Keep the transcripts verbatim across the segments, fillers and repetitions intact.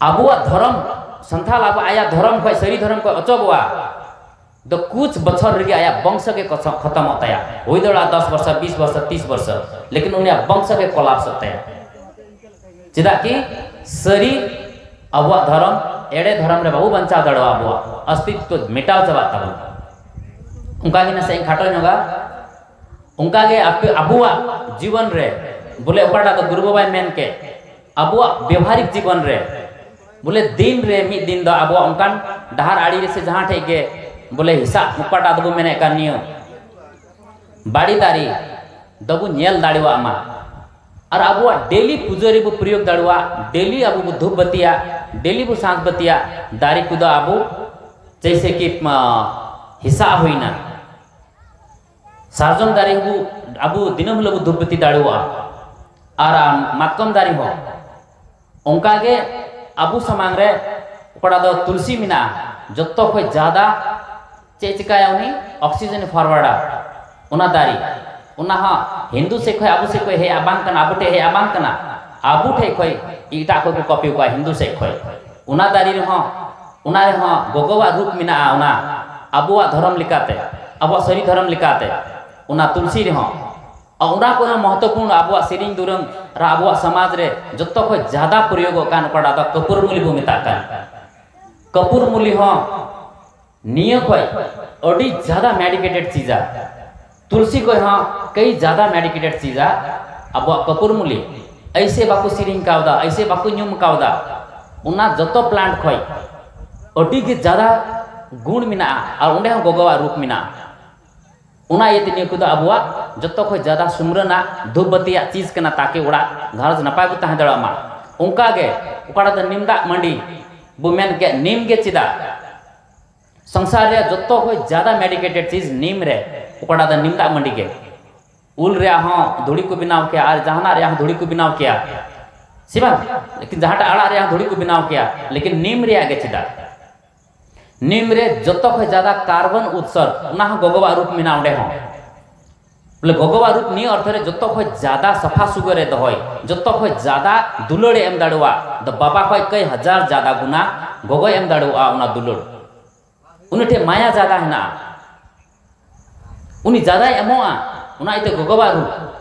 ᱟᱵᱚᱣᱟᱜ ᱫᱷᱚᱨᱚᱢ, ᱥᱟᱱᱛᱟᱲ ᱟᱵᱚ ᱟᱭᱟᱜ ᱫᱷᱚᱨᱚᱢ ᱠᱷᱚᱱ, ᱥᱟᱹᱨᱤ ᱫᱷᱚᱨᱚᱢ ᱠᱷᱚᱱ ᱚᱪᱚᱜᱚᱜᱼᱟ, ᱫᱚ ᱠᱩᱪ ᱵᱚᱪᱷᱚᱨ ᱨᱮᱜᱮ ᱟᱭᱟᱜ ᱵᱚᱝᱥᱚ ᱜᱮ ᱠᱚᱥᱚ-, ᱠᱷᱚᱛᱚᱢᱚᱜ ᱛᱟᱭᱟ᱾ ᱦᱩᱭ ᱫᱟᱲᱮᱭᱟᱜᱼᱟ ᱫᱚᱥ ᱵᱚᱨᱥᱚ, ᱵᱤᱥ ᱵᱚᱨᱥᱚ, ᱛᱤᱥ ᱵᱚᱨᱥᱚ, ᱞᱮᱠᱤᱱ ᱩᱱᱤᱭᱟᱜ ᱵᱚᱝᱥᱚ ᱜᱮ ᱠᱚᱞᱟᱯᱥᱚᱜ ᱛᱟᱭᱟ᱾ ᱪᱮᱫᱟᱜ ᱠᱤ ᱥᱟᱹᱨᱤ ᱟᱵᱚᱣᱟᱜ ᱫᱷᱚᱨᱚᱢ, ᱮᱲᱮ ᱫᱷᱚᱨᱚᱢ ᱨᱮ ᱵᱟᱵᱚ ᱵᱟᱧᱪᱟᱣ ᱫᱟᱲᱮᱭᱟᱜᱼᱟ, ᱟᱵᱚᱣᱟᱜ ᱚᱥᱛᱤᱛᱛᱚ ᱢᱮᱴᱟᱣ ᱪᱟᱵᱟᱜ ᱛᱟᱵᱚᱱᱟ᱾ ᱚᱱᱠᱟ ᱜᱮ ᱱᱟᱥᱮ ᱤᱧ ᱠᱷᱟᱴᱚ ᱧᱚᱜᱟ᱾ ᱚᱱᱠᱟ ᱜᱮ ᱟᱯᱮ, ᱟᱵᱚᱣᱟᱜ ᱡᱤᱵᱚᱱ ᱨᱮ ᱵᱚᱞᱮ ᱚᱠᱟᱴᱟᱜ ᱫᱚ ᱜᱩᱨᱩ ᱵᱟᱵᱟᱭ ᱢᱮᱱ ᱠᱮᱫ, ᱟᱵᱚᱣᱟᱜ ᱵᱮᱣᱦᱟᱨᱤᱠ ᱡᱤᱵᱚᱱ ᱨᱮ ᱵᱚᱞᱮ ᱫᱤᱱ ᱨᱮ ᱢᱤᱫ ᱫᱤᱱ ᱫᱚ ᱟᱵᱚᱣᱟᱜ ᱚᱱᱠᱟᱱ ᱰᱟᱦᱟᱨ ᱟᱲᱮ ᱨᱮ ᱥᱮ ᱡᱟᱦᱟᱸ ᱴᱷᱮᱡ ᱜᱮ ᱵᱚᱞᱮ ᱦᱤᱥᱟᱹᱵ ᱚᱠᱟᱴᱟᱜ ᱫᱚᱵᱚ ᱢᱮᱱᱮᱫ ᱠᱟᱱ ᱱᱤᱭᱟᱹ ᱵᱟᱲᱮ ᱫᱟᱨᱮ ᱫᱚᱵᱚ ᱧᱮᱞ ᱫᱟᱲᱮᱭᱟᱜ ᱢᱟ᱾ ᱟᱨ ᱟᱵᱚᱣᱟᱜ ᱰᱮᱞᱤ ᱯᱩᱡᱟᱹ ᱨᱮᱵᱚ ᱯᱨᱚᱭᱳᱜᱽ ᱫᱟᱲᱮᱭᱟᱜ, ᱰᱮᱞᱤ ᱟᱵᱚ ᱵᱚ ᱫᱷᱩᱯ ᱵᱟᱹᱛᱤᱭᱟ, ᱰᱮᱞᱤ ᱵᱚ ᱥᱟᱸᱥ ᱵᱟᱹᱛᱤᱭᱟ, ᱫᱟᱨᱮ ᱠᱚᱫᱚ ᱟᱵᱚ ᱡᱮᱭᱥᱮ ᱠᱤ, ᱢᱟ, ᱦᱤᱥᱟᱹᱵ ᱦᱩᱭᱱᱟ᱾ ᱥᱟᱨᱡᱚᱢ ᱫᱟᱨᱮ ᱦᱚᱸ ᱟᱵᱚ ᱫᱤᱱᱟᱹᱢ ᱦᱤᱞᱳᱜ ᱵᱚ ᱫᱷᱩᱯ ᱵᱟᱹᱛᱤ ᱫᱟᱲᱮᱭᱟᱜᱼᱟ᱾ ᱟᱨ ᱢᱟᱛᱠᱚᱢ ᱫᱟᱨᱮ ᱦᱚᱸ ᱚᱱᱠᱟ ᱜᱮ ᱟᱵᱚ ᱥᱟᱢᱟᱝ ᱨᱮ ᱚᱠᱟᱴᱟᱜ ᱫᱚ ᱛᱩᱞᱥᱤ ᱢᱮᱱᱟᱜᱼᱟ, ᱡᱚᱛᱚ ᱠᱷᱚᱡ ᱡᱟᱫᱟ ᱪᱮᱫ ᱪᱤᱠᱟᱹᱭᱟ ᱩᱱᱤ? ᱚᱠᱥᱤᱡᱮᱱ ᱯᱷᱚᱨᱣᱟᱨᱰᱟ᱾ ᱚᱱᱟ ᱫᱟᱨᱮ, ᱚᱱᱟ ᱦᱚᱸ ᱦᱤᱱᱫᱩ ᱥᱮᱫ ᱠᱷᱚᱡ ᱟᱵᱚ ᱥᱮᱫ ᱠᱷᱚᱡ ᱦᱮᱡᱼᱟ ᱵᱟᱝ ᱠᱟᱱᱟ, ᱟᱵᱚ ᱴᱷᱮᱡ ᱦᱮᱡᱼᱟ ᱵᱟᱝ ᱠᱟᱱᱟ, ᱟᱵᱚ ᱴᱷᱮᱡ ᱠᱷᱚᱡ ᱮᱴᱟᱜ ᱠᱷᱚᱡ ᱠᱚ ᱠᱚᱯᱤ ᱠᱚᱣᱟ ᱦᱤᱱᱫᱩ ᱥᱮᱫ ᱠᱷᱚᱡ᱾ ᱚᱱᱟ ᱫᱟᱨᱮ ᱨᱮᱦᱚᱸ, ᱚᱱᱟ ᱨᱮᱦᱚᱸ ᱜᱚᱜᱚᱣᱟᱜ ᱨᱩᱯ ᱢᱮᱱᱟᱜᱼᱟ, ᱚᱱᱟ ᱟᱵᱚᱣᱟᱜ ᱫᱷᱚᱨᱚᱢ ᱞᱮᱠᱟᱛᱮ, ᱟᱵᱚᱣᱟᱜ ᱥᱟᱹᱨᱤ ᱫᱷᱚᱨᱚᱢ ᱞᱮᱠᱟᱛᱮ ᱚᱱᱟ ᱛᱩᱞᱥᱤ ᱨᱮᱦᱚᱸ᱾ ᱟᱨ ᱚᱱᱟ ᱠᱚᱨᱮ ᱢᱚᱦᱚᱛᱚᱯᱩᱨᱱ ᱟᱵᱚᱣᱟᱜ ᱥᱮᱨᱮᱧ ᱫᱩᱨᱟᱹᱝ ᱟᱨ ᱟᱵᱚᱣᱟᱜ ᱥᱚᱢᱟᱡᱽ ᱨᱮ ᱡᱚᱛᱚ ᱠᱷᱚᱡ ᱡᱟᱫᱟ ᱯᱨᱚᱭᱳᱜᱚᱜ ᱠᱟᱱ ᱚᱠᱟᱴᱟᱜ ᱫᱚ ᱠᱟᱹᱯᱩᱨ ᱢᱩᱞᱤ ᱵᱚ ᱢᱮᱛᱟᱜ ᱠᱟᱱ᱾ ᱠᱟᱹᱯᱩᱨ ᱢᱩᱞᱤ ᱦᱚᱸ ᱱᱤᱭᱟᱹ ᱠᱷᱚᱡ ᱟᱹᱰᱤ ᱡᱟᱫᱟ ᱢᱮᱰᱤᱠᱮᱴᱮᱰ ᱪᱤᱡᱟ, ᱛᱩᱞᱥᱤ ᱠᱷᱚᱡ ᱦᱚᱸ ᱠᱟᱹᱭ ᱡᱟᱫᱟ ᱢᱮᱰᱤᱠᱮᱴᱮᱰ ᱪᱤᱡᱟ ᱟᱵᱚᱣᱟᱜ ᱠᱟᱹᱯᱩᱨ ᱢᱩᱞᱤ᱾ ᱟᱭᱥᱮ ᱵᱟᱠᱚ ᱥᱮᱨᱮᱧ ᱠᱟᱣᱫᱟ, ᱟᱭᱥᱮ ᱵᱟᱠᱚ ᱧᱩᱢ ᱠᱟᱣᱫᱟ, ᱚᱱᱟ ᱡᱚᱛᱚ ᱯᱞᱟᱱᱴ ᱠᱷᱚᱡ ᱟᱹᱰᱤ ᱜᱮ ᱡᱟᱫᱟ ᱜᱩᱬ ᱢᱮᱱᱟᱜᱼᱟ ᱟᱨ ᱚᱸᱰᱮ ᱦᱚᱸ ᱜᱚᱜᱚᱣᱟᱜ ᱨᱩᱯ ᱢᱮᱱᱟᱜᱼᱟ᱾ ᱚᱱᱟ ᱤᱭᱟᱹᱛᱮ ᱱᱤᱭᱟᱹ ᱠᱚᱫᱚ ᱟᱵᱚᱣᱟᱜ ᱡᱚᱛᱚ ᱠᱷᱚᱡ ᱡᱟᱫᱟ ᱥᱩᱢᱨᱟᱹᱱᱟᱜ ᱫᱷᱩᱯ ᱵᱟᱹᱛᱤᱭᱟᱜ ᱪᱤᱡᱽ ᱠᱟᱱᱟ, ᱛᱟᱠᱤ ᱚᱲᱟᱜ ᱜᱷᱟᱨᱚᱸᱡᱽ ᱱᱟᱯᱟᱭ ᱵᱚ ᱛᱟᱦᱮᱸ ᱫᱟᱲᱮᱭᱟᱜ ᱢᱟ᱾ ᱚᱱᱠᱟ ᱜᱮ ᱚᱠᱟᱴᱟᱜ ᱫᱚ ᱱᱤᱢ ᱫᱟᱜ ᱢᱟᱹᱰᱤ ᱵᱚ ᱢᱮᱱ ᱠᱮᱫ, ᱱᱤᱢ ᱜᱮ ᱪᱮᱫᱟᱜ? ᱥᱚᱝᱥᱟᱨ ᱨᱮᱭᱟᱜ ᱡᱚᱛᱚ ᱠᱷᱚᱡ ᱡᱟᱫᱟ ᱢᱮᱰᱤᱠᱮᱴᱮᱰ ᱪᱤᱡᱽ ᱱᱤᱢ ᱨᱮ, ᱚᱠᱟᱴᱟᱜ ᱫᱚ ᱱᱤᱢ ᱫᱟᱜ ᱢᱟᱹᱰᱤ ᱜᱮ᱾ ᱩᱞ ᱨᱮᱭᱟᱜ ᱦᱚᱸ ᱫᱷᱩᱲᱤ ᱠᱚ ᱵᱮᱱᱟᱣ ᱠᱮᱭᱟ ᱟᱨ ᱡᱟᱦᱟᱱᱟᱜ ᱨᱮᱭᱟᱜ ᱦᱚᱸ ᱫᱷᱩᱲᱤ ᱠᱚ ᱵᱮᱱᱟᱣ ᱠᱮᱭᱟ, ᱥᱮ ᱵᱟᱝ? ᱞᱮᱠᱤᱱ ᱡᱟᱦᱟᱸᱴᱟᱜ ᱟᱲᱟᱜ ᱨᱮᱭᱟᱜ ᱦᱚᱸ ᱫᱷᱩᱲᱤ ᱠᱚ ᱵᱮᱱᱟᱣ ᱠᱮᱭᱟ, ᱞᱮᱠᱤᱱ ᱱᱤᱢ ᱨᱮᱭᱟᱜ ᱜᱮ ᱪᱮᱫᱟᱜ? ᱱᱤᱢ ᱨᱮ ᱡᱚᱛᱚ ᱠᱷᱚᱡ ᱡᱟᱫᱟ ᱠᱟᱨᱵᱚᱱ ᱩᱛᱥᱚᱨᱜᱽ, ᱚᱱᱟ ᱦᱚᱸ ᱜᱚᱜᱚᱣᱟᱜ ᱨᱩᱯ ᱢᱮᱱᱟᱜᱼᱟ ᱚᱸᱰᱮ ᱦᱚᱸ᱾ ᱵᱚᱞᱮ ᱜᱚᱜᱚᱣᱟᱜ ᱨᱩᱯ ᱱᱤᱭᱟᱹ ᱚᱨᱛᱷᱚ ᱨᱮ ᱡᱚᱛᱚ ᱠᱷᱚᱡ ᱡᱟᱫᱟ ᱥᱟᱯᱷᱟ ᱥᱩᱜᱟᱹᱨ ᱮ ᱫᱚᱦᱚᱭ, ᱡᱚᱛᱚ ᱠᱷᱚᱡ ᱡᱟᱫᱟ ᱫᱩᱞᱟᱹᱲ ᱮ ᱮᱢ ᱫᱟᱲᱮᱣᱟᱜ ᱫᱚ ᱵᱟᱵᱟ ᱠᱷᱚᱡ ᱠᱟᱹᱭ ᱦᱟᱡᱟᱨ ᱡᱟᱫᱟ ᱜᱩᱱᱟ ᱜᱚᱜᱚᱭ ᱮᱢ ᱫᱟᱲᱮᱣᱟᱜᱼᱟ ᱚᱱᱟ ᱫᱩᱞᱟᱹᱲ᱾ ᱩᱱᱤ ᱴᱷᱮᱡ ᱢᱟᱭᱟ ᱡᱟᱫᱟ ᱦᱮᱱᱟᱜᱼᱟ, ᱩᱱᱤ ᱡᱟᱫᱟᱭ ᱮᱢᱚᱜᱼᱟ᱾ ᱚᱱᱟ ᱤᱭᱟᱹᱛᱮ ᱜᱚᱜᱚᱣᱟᱜ ᱨᱩᱯ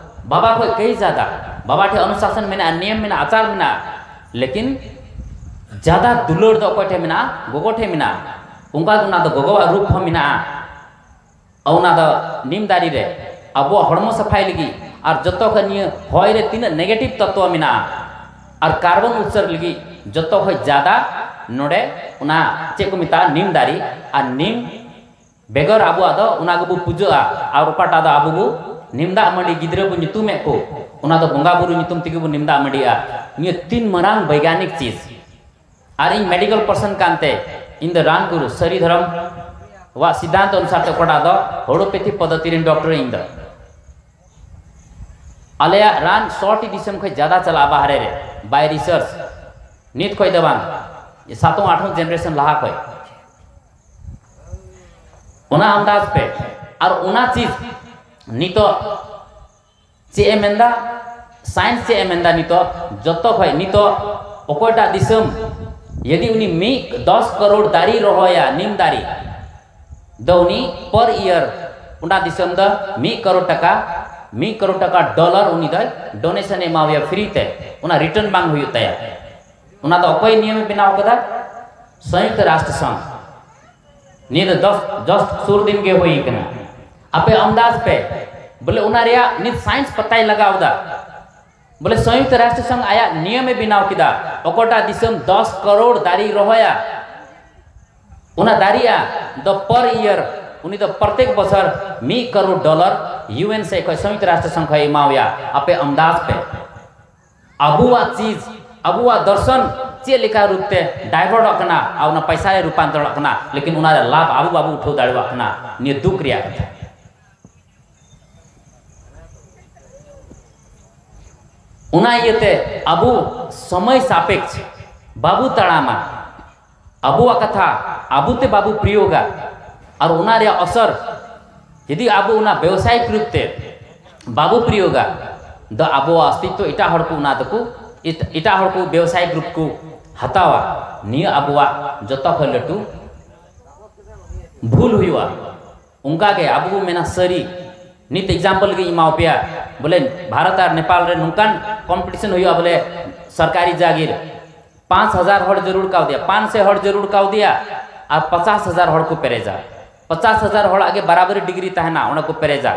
ᱵᱟᱵᱟ ᱠᱷᱚᱡ ᱠᱟᱹᱭ ᱡᱟᱫᱟ᱾ ᱵᱟᱵᱟ ᱴᱷᱮᱡ ᱚᱱᱩᱥᱟᱥᱚᱱ ᱢᱮᱱᱟᱜᱼᱟ, ᱱᱤᱭᱚᱢ ᱢᱮᱱᱟᱜᱼᱟ, ᱟᱪᱟᱨ ᱢᱮᱱᱟᱜᱼᱟ, ᱞᱮᱠᱤᱱ ᱡᱟᱫᱟ ᱫᱩᱞᱟᱹᱲ ᱫᱚ ᱚᱠᱚᱭ ᱴᱷᱮᱡ ᱢᱮᱱᱟᱜᱼᱟ? ᱜᱚᱜᱚ ᱴᱷᱮᱡ ᱢᱮᱱᱟᱜᱼᱟ᱾ ᱚᱱᱠᱟ ᱜᱮ ᱚᱱᱟ ᱫᱚ ᱜᱚᱜᱚᱣᱟᱜ ᱨᱩᱯ ᱦᱚᱸ ᱢᱮᱱᱟᱜᱼᱟ᱾ ᱚᱱᱟ ᱫᱚ ᱱᱤᱢ ᱫᱟᱨᱮ ᱨᱮ ᱟᱵᱚᱣᱟᱜ ᱦᱚᱲᱢᱚ ᱥᱟᱯᱷᱟᱭ ᱞᱟᱹᱜᱤᱫ ᱟᱨ ᱡᱚᱛᱚ ᱠᱷᱚᱱ ᱱᱤᱭᱟᱹ ᱦᱚᱭ ᱨᱮ ᱛᱤᱱᱟᱹᱜ negative ᱛᱚᱛᱛᱣᱚ ᱢᱮᱱᱟᱜᱼᱟ ᱟᱨ carbon ᱩᱛᱥᱟᱹᱨ ᱞᱟᱹᱜᱤᱫ ᱡᱚᱛᱚ ᱠᱷᱚᱱ ᱡᱟᱫᱟ ᱱᱚᱰᱮ ᱚᱱᱟ ᱪᱮᱫ ᱠᱚ ᱢᱮᱛᱟᱜᱼᱟ, ᱱᱤᱢ ᱫᱟᱨᱮ᱾ ᱟᱨ ᱱᱤᱢ ᱵᱮᱜᱚᱨ ᱟᱵᱚᱣᱟᱜ ᱫᱚ ᱚᱱᱟ ᱜᱮᱵᱚ ᱯᱩᱡᱟᱹᱜᱼᱟ᱾ ᱟᱨ ᱚᱠᱟᱴᱟᱜ ᱫᱚ ᱟᱵᱚ ᱵᱚ ᱱᱤᱢ ᱫᱟᱜ ᱢᱟᱹᱰᱤ ᱜᱤᱫᱽᱨᱟᱹ ᱵᱚ ᱧᱩᱛᱩᱢᱮᱫ ᱠᱚ, ᱚᱱᱟ ᱫᱚ ᱵᱚᱸᱜᱟ ᱵᱩᱨᱩ ᱧᱩᱛᱩᱢ ᱛᱮᱜᱮ ᱵᱚ ᱱᱤᱢ ᱫᱟᱜ ᱢᱟᱹᱰᱤᱜᱼᱟ᱾ ᱱᱤᱭᱟᱹ ᱛᱤᱱ ᱢᱟᱨᱟᱝ ᱵᱳᱭᱜᱟᱱᱤᱠ ᱪᱤᱡᱽ᱾ ᱟᱨ ᱤᱧ medical person ᱠᱟᱱᱛᱮ, ᱤᱧ ᱫᱚ ᱨᱟᱱ ᱜᱩᱨᱩ, ᱥᱟᱹᱨᱤ ᱫᱷᱚᱨᱚᱢ ᱣᱟᱜ ᱥᱤᱫᱽᱫᱷᱟᱱᱛ ᱚᱱᱩᱥᱟᱨ ᱛᱮ ᱚᱠᱟᱴᱟᱜ ᱫᱚ homeopathy ᱯᱚᱫᱽᱫᱷᱚᱛᱤ ᱨᱮᱱ ᱰᱚᱠᱴᱚᱨ ᱤᱧ ᱫᱚ᱾ ᱟᱞᱮᱭᱟᱜ ᱨᱟᱱ ᱥᱚ ᱴᱤ ᱫᱤᱥᱚᱢ ᱠᱷᱚᱡ ᱡᱟᱫᱟ ᱪᱟᱞᱟᱜᱼᱟ ᱵᱟᱦᱨᱮ ᱨᱮ, by research᱾ ᱱᱤᱛ ᱠᱷᱚᱡ ᱫᱚ ᱵᱟᱝ, ᱥᱟᱛᱚ ᱟᱴᱷᱚ generation ᱞᱟᱦᱟ ᱠᱷᱚᱡ᱾ ᱚᱱᱟ ᱟᱱᱫᱟᱡ ᱯᱮ᱾ ᱟᱨ ᱚᱱᱟ ᱪᱤᱡᱽ ᱱᱤᱛᱚᱜ ᱪᱮᱫ ᱮ ᱢᱮᱱᱫᱟ? ᱥᱟᱭᱮᱱᱥ ᱪᱮᱫ ᱮ ᱢᱮᱱᱫᱟ? ᱱᱤᱛᱚᱜ ᱡᱚᱛᱚ ᱠᱷᱚᱡ ᱱᱤᱛᱚᱜ ᱚᱠᱚᱭᱴᱟᱜ ᱫᱤᱥᱚᱢ ᱡᱩᱫᱤ ᱩᱱᱤ ᱢᱤᱫ ᱫᱚᱥ ᱠᱟᱨᱳᱲ ᱫᱟᱨᱮ ᱨᱚᱦᱚᱭᱟ, ᱱᱤᱢ ᱫᱟᱨᱮ, ᱫᱚ ᱩᱱᱤ per year ᱚᱱᱟ ᱫᱤᱥᱚᱢ ᱫᱚ ᱢᱤᱫ ᱠᱟᱨᱳᱲ ᱴᱟᱠᱟ, ᱢᱤᱫ ᱠᱟᱨᱳᱲ ᱴᱟᱠᱟ ᱰᱚᱞᱟᱨ ᱩᱱᱤ ᱫᱚᱭ donation ᱮ ᱮᱢᱟᱣᱟᱭᱟ free ᱛᱮ, ᱚᱱᱟ return ᱵᱟᱝ ᱦᱩᱭᱩᱜ ᱛᱟᱭᱟ᱾ ᱚᱱᱟ ᱫᱚ ᱚᱠᱚᱭ ᱱᱤᱭᱚᱢᱮ ᱵᱮᱱᱟᱣ ᱠᱟᱫᱟ? ᱥᱚᱭᱩᱠᱛ ᱨᱟᱥᱴᱨ ᱥᱚᱝᱜᱷ᱾ ᱱᱤᱭᱟᱹ ᱫᱚ ᱫᱚᱥ, just ᱥᱩᱨ ᱫᱤᱱ ᱜᱮ ᱦᱩᱭ ᱠᱟᱱᱟ᱾ ᱟᱯᱮ ᱟᱱᱫᱟᱡ ᱯᱮ, ᱵᱚᱞᱮ ᱚᱱᱟ ᱨᱮᱭᱟᱜ ᱱᱤᱛ ᱥᱟᱭᱮᱱᱥ ᱯᱟᱛᱟᱭ ᱞᱟᱜᱟᱣ ᱫᱟ᱾ ᱵᱚᱞᱮ ᱥᱚᱭᱩᱠᱛ ᱨᱟᱥᱴᱨ ᱥᱚᱝᱜᱷ ᱟᱭᱟᱜ ᱱᱤᱭᱚᱢᱮ ᱵᱮᱱᱟᱣ ᱠᱮᱫᱟ, ᱚᱠᱚᱭᱴᱟᱜ ᱫᱤᱥᱚᱢ ᱫᱚᱥ ᱠᱟᱨᱳᱲ ᱫᱟᱨᱮ ᱨᱚᱦᱚᱭᱟ, ᱚᱱᱟ ᱫᱟᱨᱮᱭᱟ ᱫᱚ per year, ᱩᱱᱤ ᱫᱚ ᱯᱨᱚᱛᱮᱠ ᱵᱚᱪᱷᱚᱨ ᱢᱤᱫ ᱠᱟᱨᱳᱲ ᱰᱚᱞᱟᱨ ᱭᱩ ᱮᱱ ᱥᱮᱫ ᱠᱷᱚᱡ, ᱥᱚᱭᱩᱠᱛ ᱨᱟᱥᱴᱨ ᱥᱚᱝᱜᱷ ᱠᱷᱚᱡ ᱮᱢᱟᱣᱟᱭᱟ᱾ ᱟᱯᱮ ᱟᱱᱫᱟᱡ ᱯᱮ᱾ ᱟᱵᱚᱣᱟᱜ ᱪᱤᱡᱽ, ᱟᱵᱚᱣᱟᱜ ᱫᱚᱨᱥᱚᱱ ᱪᱮᱫ ᱞᱮᱠᱟ ᱨᱩᱯ ᱛᱮ divertᱚᱜ ᱠᱟᱱᱟ ᱟᱨ ᱚᱱᱟ ᱯᱚᱭᱥᱟ ᱨᱮ ᱨᱩᱯᱟᱱᱛᱚᱨᱚᱜ ᱠᱟᱱᱟ, ᱞᱮᱠᱤᱱ ᱚᱱᱟ ᱨᱮ ᱞᱟᱵᱷ ᱟᱵᱚ ᱵᱟᱵᱚ ᱩᱴᱷᱟᱹᱣ ᱫᱟᱲᱮᱭᱟᱜ ᱠᱟᱱᱟ᱾ ᱱᱤᱭᱟᱹ ᱫᱩᱠ ᱨᱮᱭᱟᱜ ᱠᱟᱛᱷᱟ᱾ ᱚᱱᱟ ᱤᱭᱟᱹᱛᱮ ᱟᱵᱚ ᱥᱚᱢᱚᱭ ᱥᱟᱯᱮᱠᱷ ᱵᱟᱵᱚ ᱛᱟᱲᱟᱢᱟ᱾ ᱟᱵᱚᱣᱟᱜ ᱠᱟᱛᱷᱟ ᱟᱵᱚ ᱛᱮ ᱵᱟᱵᱚ ᱯᱨᱚᱭᱳᱜᱟ, ᱟᱨ ᱚᱱᱟ ᱨᱮᱭᱟᱜ ᱚᱥᱚᱨ ᱡᱩᱫᱤ ᱟᱵᱚ ᱚᱱᱟ ᱵᱮᱵᱥᱟᱭᱤᱠ ᱨᱩᱯ ᱛᱮ ᱵᱟᱵᱚ ᱯᱨᱤᱭᱳᱜᱟ, ᱫᱚ ᱟᱵᱚᱣᱟᱜ ᱚᱥᱛᱤᱛᱛᱚ ᱮᱴᱟᱜ ᱦᱚᱲ ᱠᱚ ᱚᱱᱟ ᱫᱚᱠᱚ, ᱮᱴ- ᱮᱴᱟᱜ ᱦᱚᱲ ᱠᱚ ᱵᱮᱵᱽᱥᱟᱭᱤᱠ ᱜᱨᱩᱯ ᱠᱚ ᱦᱟᱛᱟᱣᱟ᱾ ᱱᱤᱭᱟᱹ ᱟᱵᱚᱣᱟᱜ ᱡᱚᱛᱚ ᱠᱷᱚᱱ ᱞᱟᱹᱴᱩ ᱵᱷᱩᱞ ᱦᱩᱭᱩᱜᱼᱟ᱾ ᱚᱱᱠᱟ ᱜᱮ ᱟᱵᱚ ᱵᱚ ᱢᱮᱱᱟ ᱥᱟᱹᱨᱤ᱾ ᱱᱤᱛ ᱮᱠᱡᱟᱢᱯᱚᱞ ᱜᱤᱧ ᱮᱢᱟᱣ ᱯᱮᱭᱟ, ᱵᱚᱞᱮ ᱵᱷᱟᱨᱚᱛ ᱟᱨ ᱱᱮᱯᱟᱞ ᱨᱮ ᱱᱚᱝᱠᱟᱱ ᱠᱚᱢᱯᱤᱴᱤᱥᱚᱱ ᱦᱩᱭᱩᱜᱼᱟ, ᱵᱚᱞᱮ ᱥᱚᱨᱠᱟᱨᱤ ᱡᱟᱜᱤᱨ ᱯᱟᱸᱪ ᱦᱟᱡᱟᱨ ᱦᱚᱲ ᱡᱟᱹᱨᱩᱲ ᱠᱟᱣᱫᱮᱭᱟ, ᱯᱟᱸᱪ ᱥᱟᱭ ᱦᱚᱲ ᱡᱟᱹᱨᱩᱲ ᱠᱟᱣᱫᱮᱭᱟ, ᱟᱨ ᱯᱚᱪᱟᱥ ᱦᱟᱡᱟᱨ ᱦᱚᱲ ᱠᱚ ᱯᱮᱨᱮᱡᱟ᱾ ᱯᱚᱪᱟᱥ ᱦᱟᱡᱟᱨ ᱦᱚᱲᱟᱜ ᱜᱮ ᱵᱟᱨᱟᱵᱟᱨᱤ ᱰᱤᱜᱽᱨᱤ ᱛᱟᱦᱮᱱᱟ, ᱚᱱᱟ ᱠᱚ ᱯᱮᱨᱮᱡᱟ᱾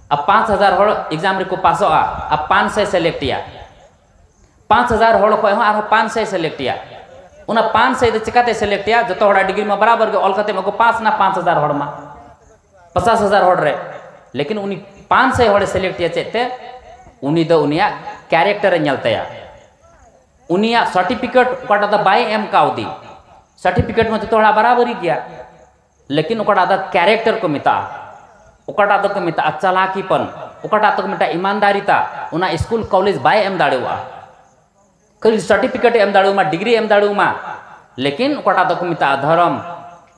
ᱟᱨ ᱯᱟᱸᱪ ᱦᱟᱡᱟᱨ ᱦᱚᱲ ᱮᱠᱡᱟᱢ ᱨᱮᱠᱚ ᱯᱟᱥᱚᱜᱼᱟ, ᱟᱨ ᱯᱟᱸᱪ ᱥᱟᱭ ᱥᱤᱞᱮᱠᱴ ᱮᱭᱟ᱾ ᱯᱟᱸᱪ ᱦᱟᱡᱟᱨ ᱦᱚᱲ ᱠᱷᱚᱱ ᱦᱚᱸ ᱟᱨᱦᱚᱸ ᱯᱟᱸᱪ ᱥᱟᱭ ᱥᱤᱞᱮᱠᱴ ᱮᱭᱟ᱾ ᱚᱱᱟ ᱯᱟᱸᱪ ᱥᱟᱭ ᱫᱚ ᱪᱤᱠᱟᱛᱮ ᱥᱤᱞᱮᱠᱴ ᱮᱭᱟ? ᱡᱚᱛᱚ ᱦᱚᱲᱟᱜ ᱰᱤᱜᱽᱨᱤ ᱢᱟ ᱵᱟᱨᱟᱵᱟᱨ ᱜᱮ, ᱚᱞ ᱠᱟᱛᱮ ᱢᱟᱠᱚ ᱯᱟᱥ ᱮᱱᱟ ᱯᱟᱸᱪ ᱦᱟᱡᱟᱨ ᱦᱚᱲ ᱢᱟ, ᱯᱚᱪᱟᱥ ᱦᱟᱡᱟᱨ ᱦᱚᱲ ᱨᱮ᱾ ᱞᱮᱠᱤᱱ ᱩᱱᱤ ᱯᱟᱸᱪ ᱥᱟᱭ ᱦᱚᱲᱮ ᱥᱤᱞᱮᱠᱴ ᱮᱭᱟ᱾ ᱪᱮᱫ ᱛᱮ? ᱩᱱᱤ ᱫᱚ ᱩᱱᱤᱭᱟᱜ ᱠᱮᱨᱮᱠᱴᱟᱨ ᱮ ᱧᱮᱞ ᱛᱟᱭᱟ, ᱩᱱᱤᱭᱟᱜ ᱥᱟᱨᱴᱤᱯᱷᱤᱠᱮᱴ ᱚᱠᱟᱴᱟᱜ ᱫᱚ ᱵᱟᱭ ᱮᱢ ᱠᱟᱣᱫᱮ᱾ ᱥᱟᱨᱴᱤᱯᱷᱤᱠᱮᱴ ᱢᱟ ᱡᱚᱛᱚ ᱦᱚᱲᱟᱜ ᱵᱟᱨᱟᱵᱟᱨᱤ ᱜᱮᱭᱟ, ᱞᱮᱠᱤᱱ ᱚᱠᱟᱴᱟᱜ ᱫᱚ ᱠᱮᱨᱮᱠᱴᱟᱨ ᱠᱚ ᱢᱮᱛᱟᱜᱼᱟ, ᱚᱠᱟᱴᱟᱜ ᱫᱚᱠᱚ ᱢᱮᱛᱟᱜᱼᱟ ᱪᱟᱞᱟᱠᱤᱯᱚᱱ, ᱚᱠᱟᱴᱟᱜ ᱫᱚᱠᱚ ᱢᱮᱛᱟᱜᱼᱟ ᱤᱢᱟᱱᱫᱟᱨᱤᱛᱟ, ᱚᱱᱟ ᱥᱠᱩᱞ ᱠᱚᱞᱮᱡᱽ ᱵᱟᱭ ᱮᱢ ᱫᱟᱲᱮᱣᱟᱜᱼᱟ᱾ ᱠᱷᱟᱹᱞᱤ ᱥᱟᱨᱴᱤᱯᱷᱤᱠᱮᱴ ᱮ ᱮᱢ ᱫᱟᱲᱮᱣᱟᱢᱟ, ᱰᱤᱜᱽᱨᱤ ᱮᱢ ᱫᱟᱲᱮᱣᱟᱢᱟ, ᱞᱮᱠᱤᱱ ᱚᱠᱟᱴᱟᱜ ᱫᱚᱠᱚ ᱢᱮᱛᱟᱜᱼᱟ ᱫᱷᱚᱨᱚᱢ,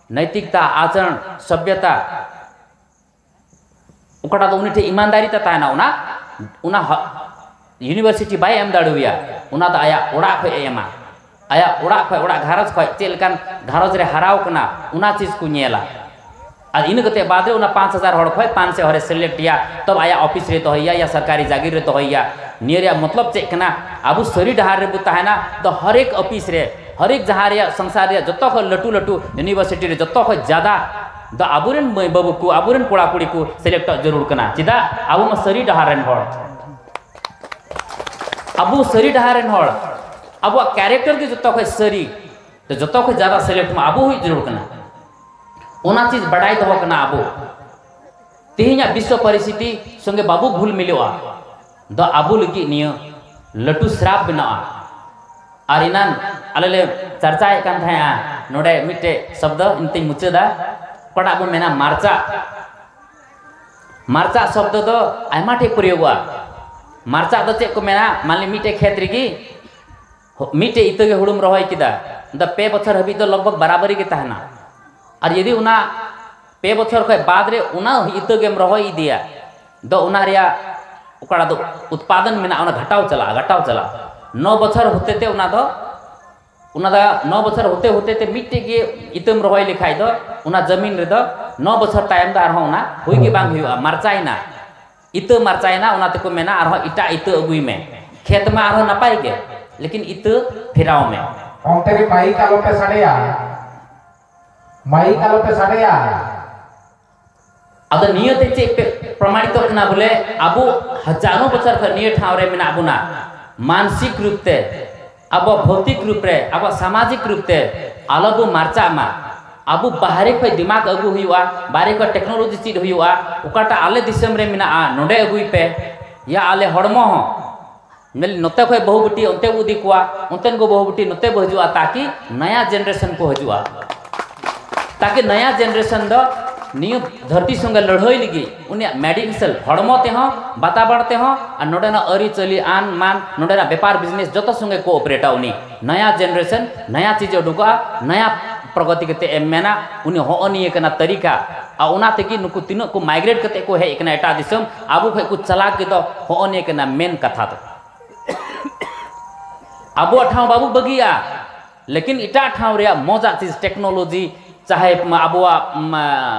ᱱᱳᱭᱛᱤᱠᱛᱟ, ᱟᱪᱚᱨᱚᱱ, ᱥᱚᱵᱷᱭᱚᱛᱟ, ᱚᱠᱟᱴᱟᱜ ᱫᱚ ᱩᱱᱤ ᱴᱷᱮᱱ ᱤᱢᱟᱱᱫᱟᱨᱤ ᱛᱮ ᱛᱟᱦᱮᱱᱟ, ᱚᱱᱟ, ᱚᱱᱟ ᱦᱟ-, ᱤᱭᱩᱱᱤᱵᱷᱟᱨᱥᱤᱴᱤ ᱵᱟᱭ ᱮᱢ ᱫᱟᱲᱮᱣᱟᱭᱟ, ᱚᱱᱟ ᱫᱚ ᱟᱭᱟᱜ ᱚᱲᱟᱜ ᱠᱷᱚᱱ ᱮ ᱮᱢᱟ᱾ ᱟᱭᱟᱜ ᱚᱲᱟᱜ ᱠᱷᱚᱱ, ᱚᱲᱟᱜ ᱜᱷᱟᱨᱚᱸᱡᱽ ᱠᱷᱚᱱ ᱪᱮᱫ ᱞᱮᱠᱟᱱ ᱜᱷᱟᱨᱚᱸᱡᱽ ᱨᱮ ᱦᱟᱨᱟᱣ ᱠᱟᱱᱟ, ᱚᱱᱟ ᱪᱤᱡᱽ ᱠᱚ ᱧᱮᱞᱟ᱾ ᱟᱨ ᱤᱱᱟᱹ ᱠᱟᱛᱮ ᱵᱟᱫᱽ ᱨᱮ ᱚᱱᱟ ᱯᱟᱸᱪ ᱦᱟᱡᱟᱨ ᱦᱚᱲ ᱠᱷᱚᱱ ᱯᱟᱸᱪ ᱥᱟᱭ ᱦᱚᱲᱮ ᱥᱤᱞᱮᱠᱴ ᱮᱭᱟ, ᱛᱚᱵᱮ ᱟᱭᱟᱜ ᱚᱯᱷᱤᱥ ᱨᱮ ᱫᱚᱦᱚᱭᱮᱭᱟ ᱭᱟ ᱥᱚᱨᱠᱟᱨᱤ ᱡᱟᱜᱤᱨ ᱨᱮ ᱫᱚᱦᱚᱭᱮᱭᱟ᱾ ᱱᱤᱭᱟᱹ ᱨᱮᱭᱟᱜ ᱢᱚᱛᱞᱚᱵ ᱪᱮᱫ ᱠᱟᱱᱟ? ᱟᱵᱚ ᱥᱟᱹᱨᱤ ᱰᱟᱦᱟᱨ ᱨᱮᱵᱚ ᱛᱟᱦᱮᱱᱟ, ᱫᱚ ᱦᱟᱨ ᱮᱠ ᱚᱯᱷᱤᱥ ᱨᱮ, ᱦᱟᱨ ᱮᱠ ᱡᱟᱦᱟᱸ ᱨᱮᱭᱟᱜ ᱥᱚᱝᱥᱟᱨ ᱨᱮᱭᱟᱜ ᱡᱚᱛᱚ ᱠᱷᱚᱱ ᱞᱟᱹᱴᱩ ᱞᱟᱹᱴᱩ ᱤᱭᱩᱱᱤᱵᱷᱟᱨᱥᱤᱴᱤ ᱨᱮ ᱡᱚᱛᱚ ᱠᱷᱚᱱ ᱡᱟᱫᱟ ᱫᱚ ᱟᱵᱚᱨᱮᱱ ᱢᱟᱹᱭ ᱵᱟᱹᱵᱩ ᱠᱚ, ᱟᱵᱚᱨᱮᱱ ᱠᱚᱲᱟ ᱠᱩᱲᱤ ᱠᱚ ᱥᱤᱞᱮᱠᱴᱚᱜ ᱡᱟᱹᱨᱩᱲ ᱠᱟᱱᱟ᱾ ᱪᱮᱫᱟᱜ? ᱟᱵᱚ ᱢᱟ ᱥᱟᱹᱨᱤ ᱰᱟᱦᱟᱨ ᱨᱮᱱ ᱦᱚᱲ, ᱟᱵᱚ ᱥᱟᱹᱨᱤ ᱰᱟᱦᱟᱨ ᱨᱮᱱ ᱦᱚᱲ, ᱟᱵᱚᱣᱟᱜ ᱠᱮᱨᱮᱠᱴᱟᱨ ᱜᱮ ᱡᱚᱛᱚ ᱠᱷᱚᱱ ᱥᱟᱹᱨᱤ, ᱛᱚ ᱡᱚᱛᱚ ᱠᱷᱚᱱ ᱡᱟᱫᱟ ᱥᱤᱞᱮᱠᱴ ᱢᱟ ᱟᱵᱚ ᱦᱩᱭ ᱡᱟᱹᱨᱩᱲ ᱠᱟᱱᱟ᱾ ᱚᱱᱟ ᱪᱤᱡᱽ ᱵᱟᱰᱟᱭ ᱫᱚᱦᱚ ᱠᱟᱱᱟ ᱟᱵᱚ᱾ ᱛᱮᱦᱮᱧᱟᱜ ᱵᱤᱥᱥᱚ ᱯᱚᱨᱤᱥᱛᱷᱤᱛᱤ ᱥᱚᱸᱜᱮ ᱵᱟᱵᱚ ᱜᱷᱩᱞ ᱢᱤᱞᱚᱜᱼᱟ, ᱫᱚ ᱟᱵᱚ ᱞᱟᱹᱜᱤᱫ ᱱᱤᱭᱟᱹ ᱞᱟᱹᱴᱩ ᱥᱨᱟᱯ ᱵᱮᱱᱟᱜᱼᱟ᱾ ᱟᱨ ᱮᱱᱟᱱ ᱟᱞᱮ ᱞᱮ ᱪᱟᱨᱪᱟᱭᱮᱫ ᱠᱟᱱ ᱛᱟᱦᱮᱸᱜᱼᱟ ᱱᱚᱰᱮ ᱢᱤᱫᱴᱮᱡ ᱥᱚᱵᱫᱚ, ᱤᱧ ᱛᱤᱧ ᱢᱩᱪᱟᱹᱫᱟ, ᱚᱠᱟᱴᱟᱜ ᱵᱚᱱ ᱢᱮᱱᱟ ᱢᱟᱨᱪᱟᱜ᱾ ᱢᱟᱨᱪᱟᱜ ᱥᱚᱵᱫᱚ ᱫᱚ ᱟᱭᱢᱟ ᱴᱷᱮᱡ ᱯᱨᱚᱭᱳᱜᱚᱜᱼᱟ᱾ ᱢᱟᱨᱪᱟᱜ ᱫᱚ ᱪᱮᱫ ᱠᱚ ᱢᱮᱱᱟ? ᱢᱟᱱᱞᱤ ᱢᱤᱫᱴᱮᱡ ᱠᱷᱮᱛ ᱨᱮᱜᱮ ᱦᱚ-, ᱢᱤᱫᱴᱮᱡ ᱤᱛᱟᱹ ᱜᱮ ᱦᱩᱲᱩᱢ ᱨᱚᱦᱚᱭ ᱠᱮᱫᱟ, ᱫᱚ ᱯᱮ ᱵᱚᱪᱷᱚᱨ ᱦᱟᱹᱵᱤᱡ ᱫᱚ ᱞᱚᱜᱽ ᱵᱷᱚᱜᱽ ᱵᱟᱨᱟᱵᱟᱨᱤ ᱜᱮ ᱛᱟᱦᱮᱱᱟ᱾ ᱟᱨ ᱡᱩᱫᱤ ᱚᱱᱟ ᱯᱮ ᱵᱚᱪᱷᱚᱨ ᱠᱷᱚᱡ ᱵᱟᱫᱽ ᱨᱮ ᱚᱱᱟ ᱤᱛᱟᱹ ᱜᱮᱢ ᱨᱚᱦᱚᱭ ᱤᱫᱤᱭᱟ, ᱫᱚ ᱚᱱᱟ ᱨᱮᱭᱟᱜ ᱚᱠᱟᱴᱟᱜ ᱫᱚ ᱩᱛᱯᱟᱫᱚᱱ ᱢᱮᱱᱟᱜᱼᱟ, ᱚᱱᱟ ᱜᱷᱟᱴᱟᱣ ᱪᱟᱞᱟᱜᱼᱟ, ᱜᱷᱟᱴᱟᱣ ᱪᱟᱞᱟᱜᱼᱟ᱾ ᱱᱚ ᱵᱚᱪᱷᱚᱨ ᱦᱚᱛᱮ ᱛᱮ ᱚᱱᱟ ᱫᱚ, ᱚᱱᱟ ᱫᱚ ᱱᱚ ᱵᱚᱪᱷᱚᱨ ᱦᱚᱛᱮ ᱦᱚᱛᱮ ᱛᱮ ᱢᱤᱫᱴᱮᱡ ᱜᱮ ᱤᱛᱟᱹᱢ ᱨᱚᱦᱚᱭ ᱞᱮᱠᱷᱟᱡ ᱫᱚ ᱚᱱᱟ ᱡᱟᱹᱢᱤᱱ ᱨᱮᱫᱚ ᱱᱚ ᱵᱚᱪᱷᱚᱨ ᱛᱟᱭᱚᱢ ᱫᱚ ᱟᱨᱦᱚᱸ ᱚᱱᱟ ᱦᱩᱭ ᱜᱮ ᱵᱟᱝ ᱦᱩᱭᱩᱜᱼᱟ, ᱢᱟᱨᱪᱟᱭᱮᱱᱟ, ᱤᱛᱟᱹ ᱢᱟᱨᱪᱟᱭᱮᱱᱟ, ᱚᱱᱟ ᱛᱮᱠᱚ ᱢᱮᱱᱟ ᱟᱨᱦᱚᱸ ᱮᱴᱟᱜ ᱤᱛᱟᱹ ᱟᱹᱜᱩᱭ ᱢᱮ, ᱠᱷᱮᱛ ᱢᱟ ᱟᱨᱦᱚᱸ ᱱᱟᱯᱟᱭ ᱜᱮ, ᱞᱮᱠᱤᱱ ᱤᱛᱟᱹ ᱯᱷᱮᱨᱟᱣ ᱢᱮ᱾ ᱚᱱᱛᱮ ᱨᱮ ᱢᱟᱭᱤᱠ ᱟᱞᱚ ᱯᱮ ᱥᱟᱰᱮᱭᱟ, ᱢᱟᱭᱤᱠ ᱟᱞᱚ ᱯᱮ ᱥᱟᱰᱮᱭᱟ᱾ ᱟᱫᱚ ᱱᱤᱭᱟᱹ ᱛᱮ ᱪᱮᱫ ᱯᱮ ᱯᱨᱚᱢᱟᱬᱤᱛᱚᱜ ᱠᱟᱱᱟ? ᱵᱚᱞᱮ ᱟᱵᱚ ᱦᱟᱡᱟᱨᱚ ᱵᱚᱪᱷᱚᱨ ᱠᱷᱚᱱ ᱱᱤᱭᱟᱹ ᱴᱷᱟᱶ ᱨᱮ ᱢᱮᱱᱟᱜ ᱵᱚᱱᱟ, ᱢᱟᱱᱥᱤᱠ ᱨᱩᱯ ᱛᱮ, ᱟᱵᱚ ᱵᱷᱳᱣᱛᱤᱠ ᱨᱩᱯ ᱨᱮ, ᱟᱵᱚ ᱥᱟᱢᱟᱡᱤᱠ ᱨᱩᱯ ᱛᱮ ᱟᱞᱚ ᱵᱚ ᱢᱟᱨᱪᱟᱜ ᱢᱟ᱾ ᱟᱵᱚ ᱵᱟᱦᱨᱮ ᱠᱷᱚᱱ ᱫᱤᱢᱟᱜᱽ ᱟᱹᱜᱩ ᱦᱩᱭᱩᱜᱼᱟ, ᱵᱟᱦᱨᱮ ᱠᱷᱚᱱ ᱴᱮᱠᱱᱳᱞᱚᱡᱤ ᱪᱮᱫ ᱦᱩᱭᱩᱜᱼᱟ, ᱚᱠᱟᱴᱟᱜ ᱟᱞᱮ ᱫᱤᱥᱚᱢ ᱨᱮ ᱢᱮᱱᱟᱜᱼᱟ ᱱᱚᱰᱮ ᱟᱹᱜᱩᱭ ᱯᱮ, ᱭᱟ ᱟᱞᱮ ᱦᱚᱲᱢᱚ ᱦᱚᱸ ᱢᱮᱱ, ᱱᱚᱛᱮ ᱠᱷᱚᱡ ᱵᱟᱹᱦᱩ ᱵᱤᱴᱤ ᱚᱱᱛᱮ ᱵᱚ ᱤᱫᱤ ᱠᱚᱣᱟ, ᱚᱱᱛᱮᱱ ᱠᱚ ᱵᱟᱹᱦᱩ ᱵᱤᱴᱤ ᱱᱚᱛᱮ ᱵᱚ ᱦᱤᱡᱩᱜᱼᱟ, ᱛᱟᱠᱤ ᱱᱟᱭᱟ ᱡᱮᱱᱟᱨᱮᱥᱚᱱ ᱠᱚ ᱦᱤᱡᱩᱜᱼᱟ, ᱛᱟᱠᱤ ᱱᱟᱭᱟ ᱡᱮᱱᱟᱨᱮᱥᱚᱱ ᱫᱚ ᱱᱤᱭᱟᱹ ᱫᱷᱟᱹᱨᱛᱤ ᱥᱚᱸᱜᱮ ᱞᱟᱹᱲᱦᱟᱹᱭ ᱞᱟᱹᱜᱤᱫ ᱩᱱᱤᱭᱟᱜ ᱢᱮᱰᱤᱠᱥᱮᱞ ᱦᱚᱲᱢᱚ ᱛᱮᱦᱚᱸ, ᱵᱟᱛᱟᱵᱟᱲ ᱛᱮᱦᱚᱸ, ᱟᱨ ᱱᱚᱰᱮᱱᱟᱜ ᱟᱹᱨᱤᱪᱟᱹᱞᱤ, ᱟᱱ ᱢᱟᱱ, ᱱᱚᱰᱮᱱᱟᱜ ᱵᱮᱯᱟᱨ ᱵᱤᱡᱽᱱᱮᱥ ᱡᱚᱛᱚ ᱥᱚᱸᱜᱮ ᱠᱳ ᱚᱯᱟᱨᱮᱴᱟ ᱩᱱᱤ᱾ ᱱᱟᱭᱟ ᱡᱮᱱᱟᱨᱮᱥᱚᱱ, ᱱᱟᱭᱟ ᱪᱤᱡᱽ ᱩᱰᱩᱠᱚᱜᱼᱟ, ᱱᱟᱭᱟ ᱯᱨᱚᱜᱚᱛᱤ ᱠᱟᱛᱮ ᱮᱢ ᱢᱮᱱᱟ, ᱩᱱᱤ ᱦᱚᱸᱜᱼᱚ ᱱᱤᱭᱟᱹ ᱠᱟᱱᱟ ᱛᱟᱹᱨᱤᱠᱟ᱾ ᱟᱨ ᱚᱱᱟ ᱛᱮᱜᱮ ᱱᱩᱠᱩ ᱛᱤᱱᱟᱹᱜ ᱠᱚ ᱢᱟᱭᱜᱨᱮᱴ ᱠᱟᱛᱮ ᱠᱚ ᱦᱮᱡ ᱟᱠᱟᱱᱟ ᱮᱴᱟᱜ ᱫᱤᱥᱚᱢ, ᱟᱵᱚ ᱠᱷᱚᱡ ᱠᱚ ᱪᱟᱞᱟᱠ ᱜᱮ ᱫᱚ ᱦᱚᱸᱜᱼᱚ ᱱᱤᱭᱟᱹ ᱠᱟᱱᱟ ᱢᱮᱱ ᱠᱟᱛᱷᱟ ᱫᱚ᱾ ᱟᱵᱚᱣᱟᱜ ᱴᱷᱟᱶ ᱵᱟᱵᱚ ᱵᱟᱹᱜᱤᱭᱟ, ᱞᱮᱠᱤᱱ ᱮᱴᱟᱜ ᱴᱷᱟᱶ ᱨᱮᱭᱟᱜ ᱢᱚᱡᱟᱜ ᱪᱤᱡᱽ, ᱴᱮᱠᱱᱳᱞᱚᱡᱤ, ᱪᱟᱦᱮ ᱟᱵᱚᱣᱟᱜ, ᱩᱢ,